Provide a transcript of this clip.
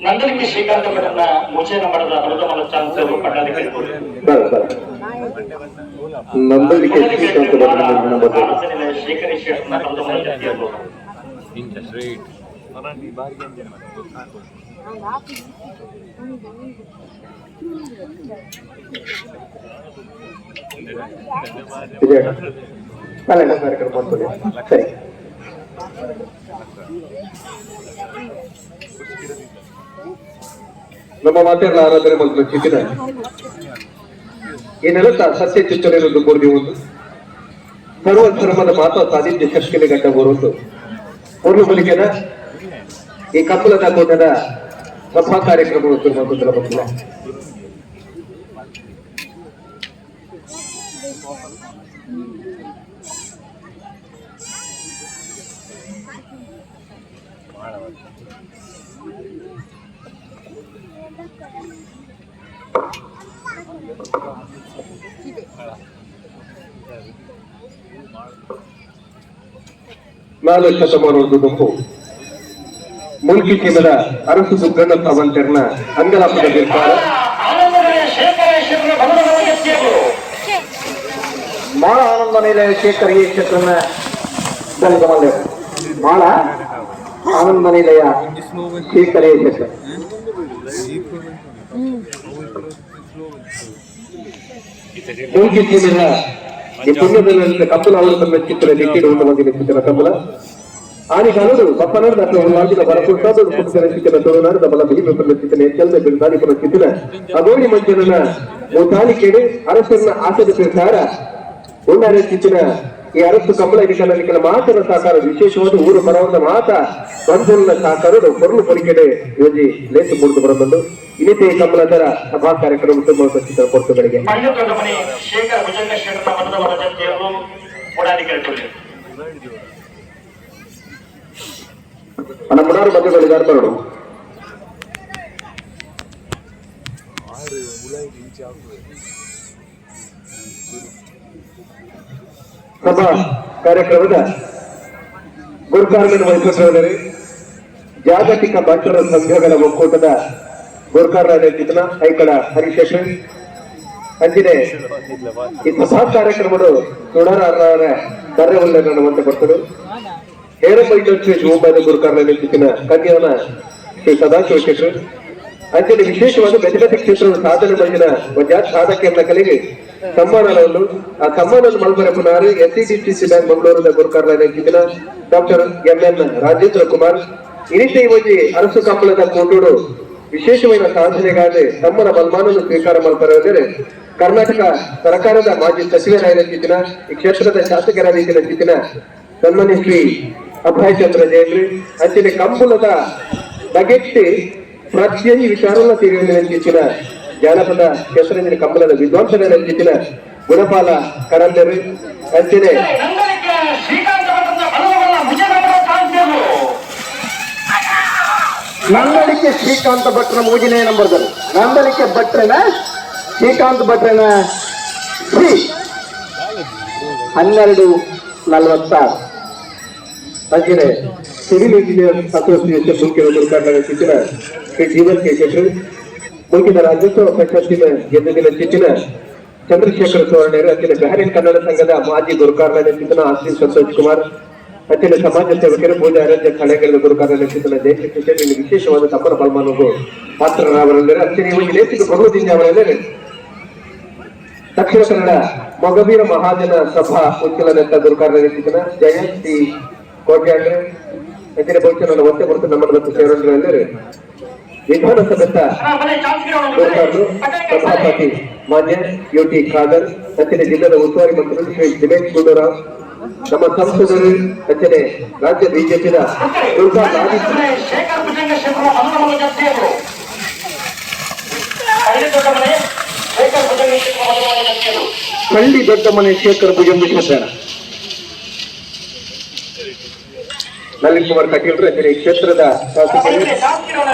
ನಂದಲಿಕ್ಕೆ ಶ್ರೀಕಾಂತ ಭಟ್ಟನ ಮೂಚೆನ ಮಠದ ಬಲದ ಚಾನ್ಸ್ ಪಟ್ಟಾಧಿಕಾರಿ. ಬರ ಬರ ನಂದಳಿಕೆ ಶ್ರೀಕಾಂತ ಭಟ್ಟನ ನಂಬರ್. ಶೇಖರ ಶೆಟ್ಟನ ಬಲದ ಜೊತೆಯವರು. ಇಂಚ ಸ್ಟ್ರೈಟ್. ವಿಜಯ ಕನ್ನಡ ಕಾರ್ಯಕ್ರಮ ಮಾಡ್ಕೊಳ್ಳಿ. ಸರಿ, ನಮ್ಮ ಮಾತೆಲ್ಲ ಆರಾಧನೆ ಮಲ್ಪುನ ಚಿತ್ತಿನ ಈ ನೆಲತ ಸತ್ಯ ಚಿತ್ತನೆರೊಂದು ಕೊರ್ದಿ ಒಂದು ಸರ್ವ ಧರ್ಮದ ಮಾತಾ ಸಾನ್ನಿಧ್ಯ ಶಕ್ತಿಗೆ ಗಂಡ ಬರುವುದು ಪೂರ್ಣ ಬಲಿಕೆನ ಈ ಕಪ್ಪಲದ ಕೂಟದ ಸಭಾ ಕಾರ್ಯಕ್ರಮವನ್ನು ಶುರು ಮಾಡ್ಕೊಂಡ್ರೆ ಬಂದಿಲ್ಲ. 4 ಶತಮಾನದ ಗುಂಪು ಮುಲ್ಕಿ ಸೀಮದ ಅರಸು ದುಗ್ಗಣ್ಣ ಸಾವಂತರ್ನ ಅಂಗಲಾಪದ ಬಿರ್ಕಾರ. ಆನಂದನಿಲಯ ಶೇಖರ ಶೆಟ್ಟರ ಬಲದ ಜೊತೆಯವರು. ಮಾಳ ಆನಂದ ನಿಲಯ ಶೇಖರ್ ಎ ಶೆಟ್ಟರನ ದಳದ ಮಲ್ಯ. ಮಾಳ ಆನಂದ ನಿಲಯ ಶೇಖರ್ ಎ ಶೆಟ್ಟರ್. ಮುಲ್ಕಿ ಸೀಮೆಯ ಈ ಪುಣ್ಯದಲ್ಲಿ ಕಪ್ಪಲ ಅವರು ತಮ್ಮ ಚಿತ್ರ ಲಿಕ್ಕಿಡ್ ಉಂಟು ಬಂದಿದೆ. ಚಿತ್ರ ಕಪ್ಪಲ ಆನಿ ಕಾಲಡು ಬಪ್ಪನಾಡು ದಾಖಲೆ ಉಳ್ಳಾಂಜಿನ ಬರಪುರ್ಸಾದ ಕುಟುಂಬದ ಚಿತ್ತಿನ ತುಳುನಾಡು ಬಲ ಭೀಮ ಚಿತ್ತಿನ ಹೆಚ್ಚಲ್ದ ಬಿರುದಾನಿಪುರ ಚಿತ್ತಿನ ಅಗೋಣಿ ಮಂಜನನ ಮುತಾಲಿಕೆಡು ಅರಸರನ್ನ ಆಸದ ಪ್ರಕಾರ ಉಳ್ಳಾರೆ ಚಿತ್ತಿನ ಈ ಅರಸು ಕಮಲ ಇದಕ್ಕೆಲ್ಲ ಮಾತನ ಸಹಕಾರ, ವಿಶೇಷವಾದ ಊರು ಬರವಂತ ಮಾತ ಬಂಧುನ ಸಹಕಾರ ಕೊರಲು ಪೊಲಿಕೆಡೆ ಯೋಜಿ ಲೇಸು ಮೂಡ್ದು ಬರಬಂದು ಇನ್ನಿತೆ ಕಮಲದರ ಸಭಾ ಕಾರ್ಯಕ್ರಮ ತುಂಬ ಚಿತ್ರ ಪೊರ್ತುಗಳಿಗೆ. ಪಳ್ಳಿ ದೊಡ್ಡ ಮನೆ ಶೇಖರ ಭುಜಂಗ ಶೆಟ್ಟರ ಬಲದ ಜೊತೆಯವರು ಮೂಡಾಧಿಕಾರಿ. ನಮ್ಮ ಮುಡಾರು ಮಧ್ಯಗಳಿದ್ದಾರೆ ಬರೋಡು. ಸಭಾ ಕಾರ್ಯಕ್ರಮದ ಗುರುಕಾರ್ಮಿನ ವಹಿಸಿದ್ದಾರೆ ಜಾಗತಿಕ ಬಂಟರ ಸಂಘಗಳ ಒಕ್ಕೂಟದ ಗುರುಕಾರರಾದ ಐಕಳ ಹರಿಶೇಷನ್. ಅಂಚಿನೆ ಈ ಸಭಾ ಕಾರ್ಯಕ್ರಮದ ತುಳಾರ ಬರ್ರೆ ಉಲ್ಲೇಖ ಬರ್ತದೆ. ಹೇರಪ್ಪ ಇಂಡಸ್ಟ್ರೀಸ್ ಮುಂಬೈದ ಗುರುಕಾರನ ಕನ್ಯಾನ ಶ್ರೀ ಸದಾಶಿವ ಶೆಟ್ಟರು. ಅಂಚನೆ ವಿಶೇಷವಾದ ಬೇರೆ ಬೇರೆ ಕ್ಷೇತ್ರದ ಸಾಧನೆ ಮಾಡಿದ ಒಂಜಾತ್ ಸಾಧಕಿಯನ್ನ ಕಲಿಗೆ ಸಮ್ಮಾನವನ್ನು, ಆ ಸಮ್ಮಾನವನ್ನು ಮಲ್ಪರಪುನಾರು ಎಸ್ ಸಿ ಸಿ ಬ್ಯಾಂಕ್ ಮಂಗಳೂರಿನ ಗುರುಕಾರನ ಡಾಕ್ಟರ್ ಎಂ ಎನ್ ರಾಜೇಂದ್ರ ಕುಮಾರ್. ಈ ರೀತಿ ಒಂಜಿ ಅರಸು ಕಂಬಳದ ಕೋಟೂಡು ವಿಶೇಷವಾದ ಸಾಧನೆಗಾಗಿ ತಮ್ಮನ ಬಲ್ಮಾನನ್ನು ಸ್ವೀಕಾರ ಮಲ್ಪರೆಂದರೆ ಕರ್ನಾಟಕ ಸರ್ಕಾರದ ಮಾಜಿ ಸಚಿವರಾಗಿದ್ದ, ಈ ಕ್ಷೇತ್ರದ ಶಾಸಕರಾಗಿದ್ದ ಸನ್ಮಾನ್ಯ ಶ್ರೀ ಅಭಯ್ ಚಂದ್ರ ಜೈನ್ರಿ. ಅಂಚನೆ ಕಂಬಳದ ಬಗೆಟ್ಟಿ ಪ್ರತಿಯೊಂದು ವಿಚಾರವನ್ನು ತಿಳಿಯುವ ಜಾನಪದ ಕ್ಷೇತ್ರದಲ್ಲಿ ಕಂಬಳದ ವಿದ್ವಾಂಸರ ಅಂಚಿನ ಗುಣಪಾಲ ಕರಂದರು. ಅಂಚನೆ ನಂದಲಿಕ್ಕೆ ಶ್ರೀಕಾಂತ ಭಟ್ಟನ ಬಲದ ಭುಜಂಗರ ಚಾನ್ಸ್. ನಂದಳಿಕೆ ಶ್ರೀಕಾಂತ ಭಟ್ರ ಮೂಜಿನೇ ನಂಬರ್ದರು. ನಂದಳಿಕೆ ಭಟ್ರನ ಶ್ರೀಕಾಂತ ಭಟ್ರನ ಶ್ರೀ 12:46. ಅಂಚನೆ ಸಿವಿಲ್ ಇಂಜಿನಿಯರ್ ಅಸೋಸಿಯೇಷನ್ ಮುಖ್ಯ ಗುರುಕಾರನ ಚಿತ್ತಿನ ಶ್ರೀ ಜೀವನ್ ಕೆ ಶೆಟ್ಟರು, ಮುಗಿದ ರಾಜ್ಯೋತ್ಸವ ಪ್ರಶಸ್ತಿನ ಗೆದ್ದಿನ ಚಿತ್ತಿನ ಚಂದ್ರಶೇಖರ ಸುವರ್ಣರು. ಅಂಚಿನ ಬಹರೇನ್ ಕನ್ನಡ ಸಂಘದ ಮಾಜಿ ಗುರುಕಾರನ ಚಿತ್ತಿನ ಶ್ರೀ ಸಂತೋಷ್ ಕುಮಾರ್. ಅಂಚಿನ ಸಮಾಜ ಸೇವಕರು ಪೂಜಾ ಆರಾಧ್ಯ ಕಳೆಗಳ ಗುರುಕಾರನ ಚಿತ್ತಿನ ಜಯಕೃಷ್ಣ ಶೆಟ್ಟಿ ವಿಶೇಷವಾದ ತಮ್ಮನ ಬಲ್ಮಾನಗೂ ಪಾತ್ರರಾವರೆಂದರೆ. ಅಂಚಿನ ಈ ಒಂದು ಲೇಖಕ ಪ್ರಭುದಿಂದ ಅವರೆಂದರೆ ದಕ್ಷಿಣ ಕನ್ನಡ ಮೊಗವೀರ ಮಹಾಜನ ಸಭಾ ಉಚ್ಚಲನೆತ್ತ ಗುರುಕಾರನ ಚಿತ್ತಿನ ಜಯಂತಿ ಕೋಟ್ಯಾಂಡ್ರೆ. ಅಂಚಿನ ಬಹುಶಃ ಒತ್ತೆ ಕೊಡ್ತು ನಮ್ಮನ್ನು ಮತ್ತು ಸೇವಂದ್ರೆ ವಿಧಾನಸಭೆತ ಗುರುಕಾರರು ಸಭಾಪತಿ ಮಾನ್ಯ ಯು ಟಿ ಖಾದರ್. ಅಂಚಿನ ಜಿಲ್ಲೆದ ಉಸ್ತುವಾರಿ ಮಂತ್ರಿ ಶ್ರೀ ದಿನೇಶ್ ಗುಂಡೂರಾವ್, ನಮ್ಮ ಸಂಸದರು, ಅಂಚನೆ ರಾಜ್ಯ ಬಿಜೆಪಿಯ ದುರ್ಗಾ ಆದಿತ್ಯ ಶೇಖರ್ ಭುಜಂಗ ಶೆಟ್ಟರ ಬಲದ ಜೊತೆಯವರು. ಪಳ್ಳಿ ದೊಡ್ಡ ಮನೆ ಶೇಖರ್ ಭುಜಂಗ ಶೆಟ್ಟರ ಬಲದ ಜೊತೆಯವರು. ಕಳ್ಳಿ ದೊಡ್ಡ ಮನೆ ಶೇಖರ್ ಭುಜಂಗ ಶೆಟ್ಟರ, ನಳಿನ್ ಕುಮಾರ್ ಕಟೀಲ್ ಅಂಚನೆ ಈ ಕ್ಷೇತ್ರದ ಶಾಸಕರು. ಚಾನ್ಸ್ ಕಿರೋಣ.